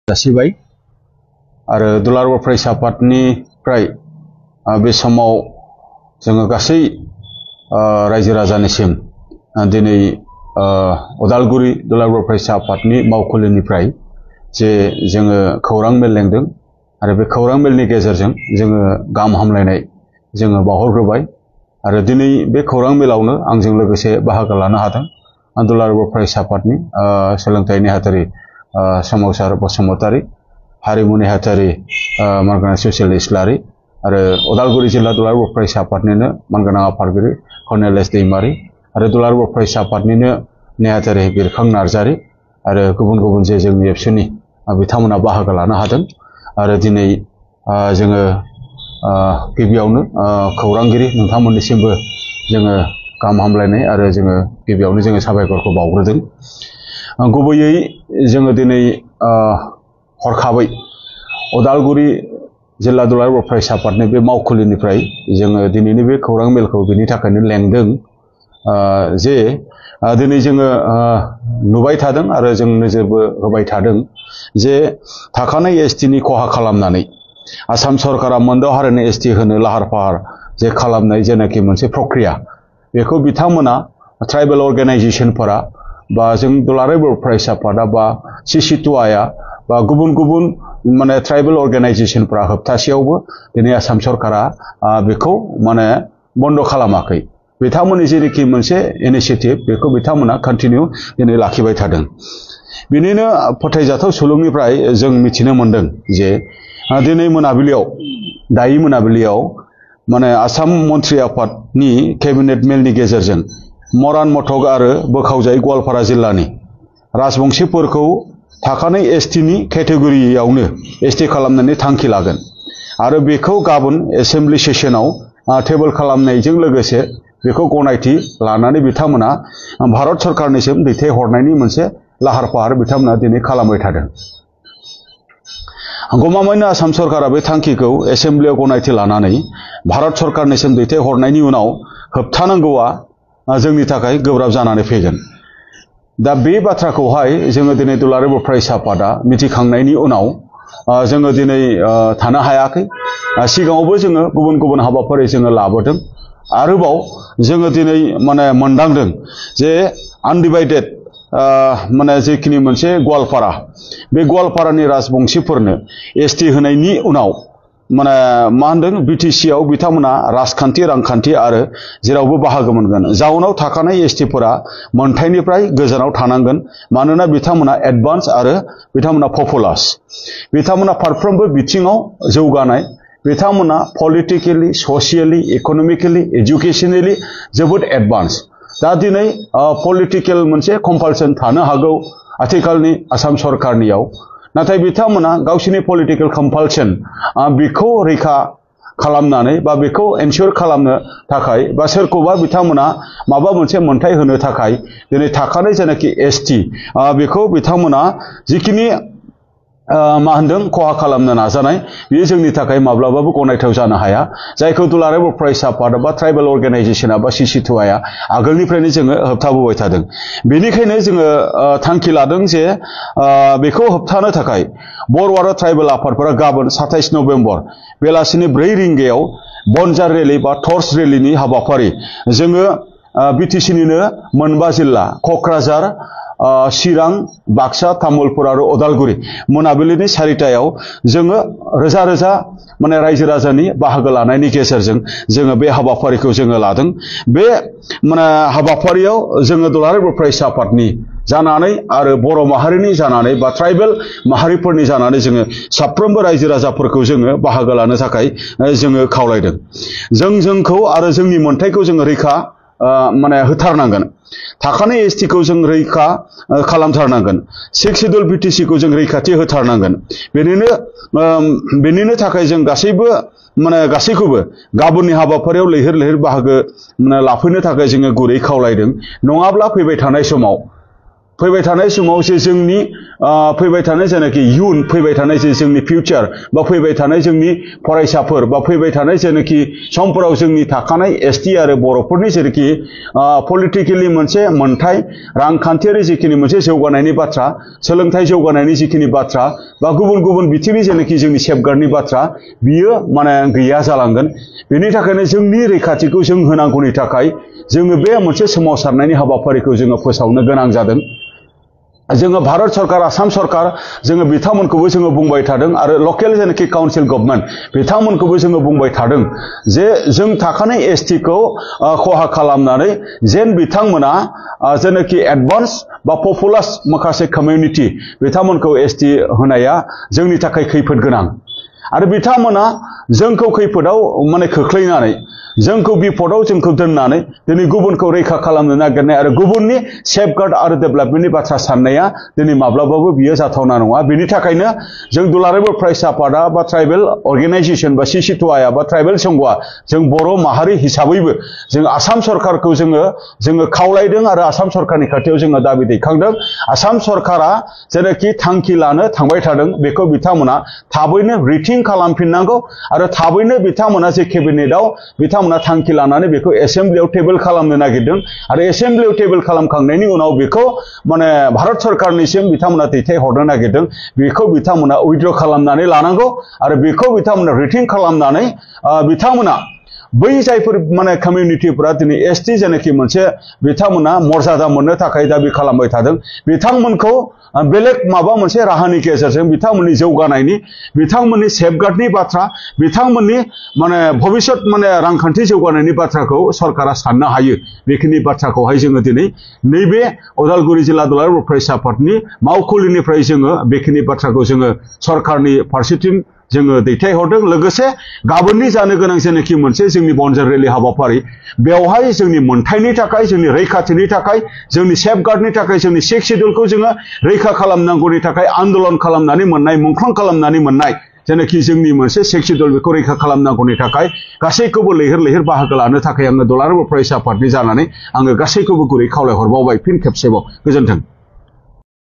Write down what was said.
जासिबाय आरो दुलाराय फरायसा आफादनिफ्राय बे समाव जोङो गासै रायजो राजानिसिम दिनै उदालगुरि दुलाराय फरायसा आफादनि मावखुलिनिफ्राय जे जोङो खौरां मेल लेंदों आरो बे खौरां मेलनि गेजेरजों जोङो गाहाम हामलायनाय जोङो बावहरग्रोबाय आरो दिनै बे खौरां मेलावनो आंजों लोगोसे बाहागो लानो हादों दुलाराय फरायसा आफादनि सोलोंथाइ नेहाथारि सोमावसार बसुमतारी, हारिमु नेहाथारि मानगोनां सुसिल इस्लारि आरो उदालगुरि जिल्ला दुलाराय फरायसा आफादनिनो मानगोनां आफादगिरि कर्नेल एस दैमारि आरो दुलाराय फरायसा आफादनिनो नेहाथारि बिरखां नार्जारि आरो गुबुन गुबुन जे जोंनि एबसुनि बिथांमोना बाहागो लानो हादों आरो दिनै जोङो गिबियावनो खौरांगिरि नोंथांमोननिसिमबो जोङो गाहाम हामलायनाय आरो जोङो गिबियावनो जोङो साबायखरखौ बावग्रोदों। गुबैयै जोङो दिनै हरखाबै उदालगुरि जिल्ला दुलाराय फरायसा आफादनि बे मावखुलिनिफ्राय जोङो दिनैनि बे खौरां मेलखौ बेनि थाखायनो लेंदों जे दिनै जोङो नुबाय थादों आरो जों नोजोरबो होबाय थादों जे थाखानाय एसटिनि खहा खालामनानै आसाम सरकारा मोनद' हारिनि एसटि होनो लाहार फाहार जे खालामनाय जेनाखि मोनसे प्रक्रिया बेखौ बिथांमोना ट्राइबेल अर्गेनाइजेसनफोरा बा जों दुलाराय फरायसा आफादा बा सिसिटुआया बा गुबुन गुबुन माने ट्राइबेल अर्गेनाइजेसनफोरा होबथासेयावबो दिनै आसाम सरकारा बेखौ माने बन्द' खालामाखै। बिथांमोननि जेनोखि मोनसे इनिशिएटिभ बेखौ बिथांमोना कन्टिनिउ दिनै लाखिबाय थादों। बिनिनो फोथायजाथाव सुलुंनिफ्राय जों मिथिनो मोनदों जे दिनै मोनाबिलियाव दायो मोनाबिलियाव माने आसाम मन्त्रि आफादनि केबिनेट मेलनि गेजेरजों मरान मथक आरो बोखावजायै गवालपारा जिल्लानि राजबंशिफोरखौ थाखानाय एसटिनि केटेगरियावनो एसटि खालामनानै थांखि लागोन आरो बेखौ गाबोन एसेम्बलि सेसनाव टेबोल खालामनायजों लोगोसे बेखौ गनायथि लानानै बिथांमोना भारत सरकारनिसिम दैथायहरनायनि मोनसे लाहार फाहार बिथांमोना दिनै खालामबाय थादों। गमामायैनो आसाम सरकारा बे थांखिखौ एसेम्बलियाव गनायथि लानानै भारत सरकारनिसिम दैथायहरनायनि उनाव होबथानांगौआ जोंनि थाखाय गोब्राब जानानै फैगोन। दा बे बाथ्राखौहाय जोङो दिनै दुलाराय फरायसा आफादा मिथिखांनायनि उनाव जोङो दिनै थानो हायाखै। सिगाङावबो जोङो गुबुन गुबुन हाबाफारि जोङो लाबोदों। आरोबाव जोङो दिनै माने मोनदांदों जे आनडिभाइडेड माने जेखिनि मोनसे गवालपारा बे गवालपारानि राजबंशिफोरनो एसटि होनायनि उनाव माने मा होनदों बिटिसिआव बिथांमोना राजखान्थि रांखान्थि आरो जेरावबो बाहागो मोनगोन। जाउनाव थाखानाय एसटिफोरा मोनथायनिफ्राय गोजानाव थानांगोन मानोना बिथांमोना एडभान्स आरो बिथांमोना पपुलास। बिथांमोना फारफ्रोमबो बिथिङाव जौगानाय, बिथांमोना पलिटिकेलि, ससियेलि, इक'नमिकेलि, एजुकेसनेलि जोबोद एडभान्स। दा दिनै पलिटिकेल मोनसे कम्पालसन थानो हागौ आथिखालनि आसाम सरकारनियाव, नाथाय बिथांमोना गावसिनि पलिटिकेल कम्पालसन बेखौ रैखा खालामनानै बा बेखौ एनश्योर खालामनो थाखाय बा सोरखौबा बिथांमोना माबा मोनसे मोनथाय होनो थाखाय दिनै थाखानाय जेनाखि एसटि बेखौ बिथांमोना जिखिनि मा होनदों खहा खालामनो नाजानाय बेयो जोंनि थाखाय माब्लाबाबो गनायथाव जानो हाया। जायखौ दुलाराय फरायसा आफाद बा ट्राइबेल अर्गेनाइजेसना बा सिसिटुआया आगोलनिफ्रायनो जोङो होबथाबोबाय थादों। बेनिखायनो जोङो थांखि लादों जे बेखौ होबथानो थाखाय बर' आरो ट्राइबेल आफादफोरा गाबोन 27 नभेम्बर बेलासिनि 4 रिंगायाव बनजार रेलि बा टर्च रेलिनि हाबाफारि जोङो बिटिसिनिनो मोनबा जिल्ला क'क्राझार, चिरां, बाक्सा, तामुलपुर आरो उदालगुरि मोनाबिलिनि 4टायाव जोङो रोजा रोजा माने रायजो राजानि बाहागो लानायनि गेजेरजों जोङो बे हाबाफारिखौ जोङो लादों। बे माने हाबाफारियाव जोङो दुलाराय फरायसा आफादनि जानानै आरो बर' माहारिनि जानानै बा ट्राइबेल माहारिफोरनि जानानै जोङो साफ्रोमबो रायजो राजाफोरखौ जोङो बाहागो लानो थाखाय जोङो खावलायदों। जोंखौ आरो जोंनि मोनथायखौ जोङो रैखा माने होथारनांगोन। थाखानाय एसटिखौ जों रैखा खालामथारनांगोन। 6 सिडुल बिटिसिखौ जों रैखाथि होथारनांगोन। बेनिनो थाखाय जों गासैखौबो गाबोननि हाबाफारियाव लैहोर बाहागो लाफैनो थाखाय जोङो गुरै खावलायदों। नङाब्ला फैबाय थानाय समाव फैबाय थानाय समाव जे जोंनि फैबाय थानाय जेनाखि इयुन फैबाय थानाय जे जोंनि फिउचार बा फैबाय थानाय जोंनि फरायसाफोर बा फैबाय थानाय जेनाखि समफोराव जोंनि थाखानाय एसटि आरो बर'फोरनि जेनाखि पलिटिकेलि मोनसे मोनथाय रांखान्थियारि जिखिनि मोनसे जौगानायनि बाथ्रा सोलोंथाइ जौगानायनि जिखिनि बाथ्रा बा गुबुन गुबुन बिथिंनि जेनाखि जोंनि सेफगार्डनि बाथ्रा बियो माने गैया जालांगोन बेनि थाखायनो जोंनि रैखाथिखौ जों होनांगौनि थाखाय जोङो बे मोनसे सोमावसारनायनि हाबाफारिखौ जोङो फोसावनो गोनां जादों जोङो भारत सरकार आसाम सरकार जोङो बिथांमोनखौबो जोङो बुंबाय थादों आरो लकेल जेनाखि काउन्सिल गभर्नमेन्ट बिथांमोनखौबो जोङो बुंबाय थादों जे जों थाखानाय एसटिखौ खहा खालामनानै जेन बिथांमोना जेनाखि एडभान्स बा पपुलास माखासे कमिउनिटि बिथांमोनखौ एसटि होनाया जोंनि थाखाय खैफोद गोनां आरो बिथांमोना जोंखौ खैफोदाव माने खोख्लैनानै जोंखौ बिपदाव जोंखौ दोननानै दिनै गुबुनखौ रैखा खालामनो नागिरनाय आरो गुबुननि सेफगार्ड आरो डेभेलपमेन्टनि बाथ्रा साननाया दिनै माब्लाबाबो बियो जाथावना नङा बेनि थाखायनो जों दुलाराय बर' फरायसा आफादा बा ट्राइबेल अर्गेनाइजेसन बा सिसिटुआया बा ट्राइबेल संघआ जों बर' माहारि हिसाबैबो जों आसाम सरकारखौ जोङो खावलायदों आरो आसाम सरकारनि खाथियाव जोङो दाबि दैखांदों आसाम सरकारा जेनाखि थांखि लानो थांबाय थादों बेखौ बिथांमोना थाबैनो रिथिं खालामफिननांगौ आरो थाबैनो बिथांमोना जे केबिनेटआव बिथांमोना थांखि लानानै बेखौ एसेम्ब्लियाव टेबोल खालामनो नागिरदों आरो एसेम्ब्लियाव टेबोल खालामखांनायनि उनाव बेखौ माने भारत सरकारनिसिम बिथांमोना दैथायहरनो नागिरदों बेखौ बिथांमोना उइथड्र खालामनानै लानांगौ आरो बेखौ बिथांमोना रिथिं खालामनानै बिथांमोना बै जायफोर माने कमिउनिटिफोरा दिनै एसटि जेनाखि मोनसे बिथांमोना मर्यादा मोननो थाखाय दाबि खालामबाय थादों बिथांमोनखौ बेलेग माबा मोनसे राहानि गेजेरजों बिथांमोननि जौगानायनि बिथांमोननि सेफगार्डनि बाथ्रा बिथांमोननि माने भबिष्यत माने रांखान्थि जौगानायनि बाथ्राखौ सरकारा साननो हायो बेखिनि बाथ्राखौहाय जोङो दिनै नैबे उदालगुरि जिल्ला दुलाराय बर' फरायसा आफादनि मावखुलिनिफ्राय जोङो बेखिनि बाथ्राखौ जोङो सरकारनि फारसेथिं जोङो दैथायहरदों लोगोसे गाबोननि जानो गोनां जेनाखि मोनसे जोंनि बन्जार रेलि हाबाफारि बेवहाय जोंनि मोनथायनि थाखाय जोंनि रैखाथिनि थाखाय जोंनि सेफगार्डनि थाखाय जोंनि सिक्स सिडिउलखौ जोङो रैखा खालामनांगौनि थाखाय आन्दलन खालामनानै मोननाय मुंख्लं खालामनानै मोननाय जेनाखि जोंनि मोनसे सिक्स सिडिउल बेखौ रैखा खालामनांगौनि थाखाय गासैखौबो लैहोर लैहोर बाहागो लानो थाखाय आङो दुलाराय बर' फरायसा आफादनि जानानै आङो गासैखौबो गुरै खावलायहरबावबाय फिन खेबसेबाव गोजोन्थों।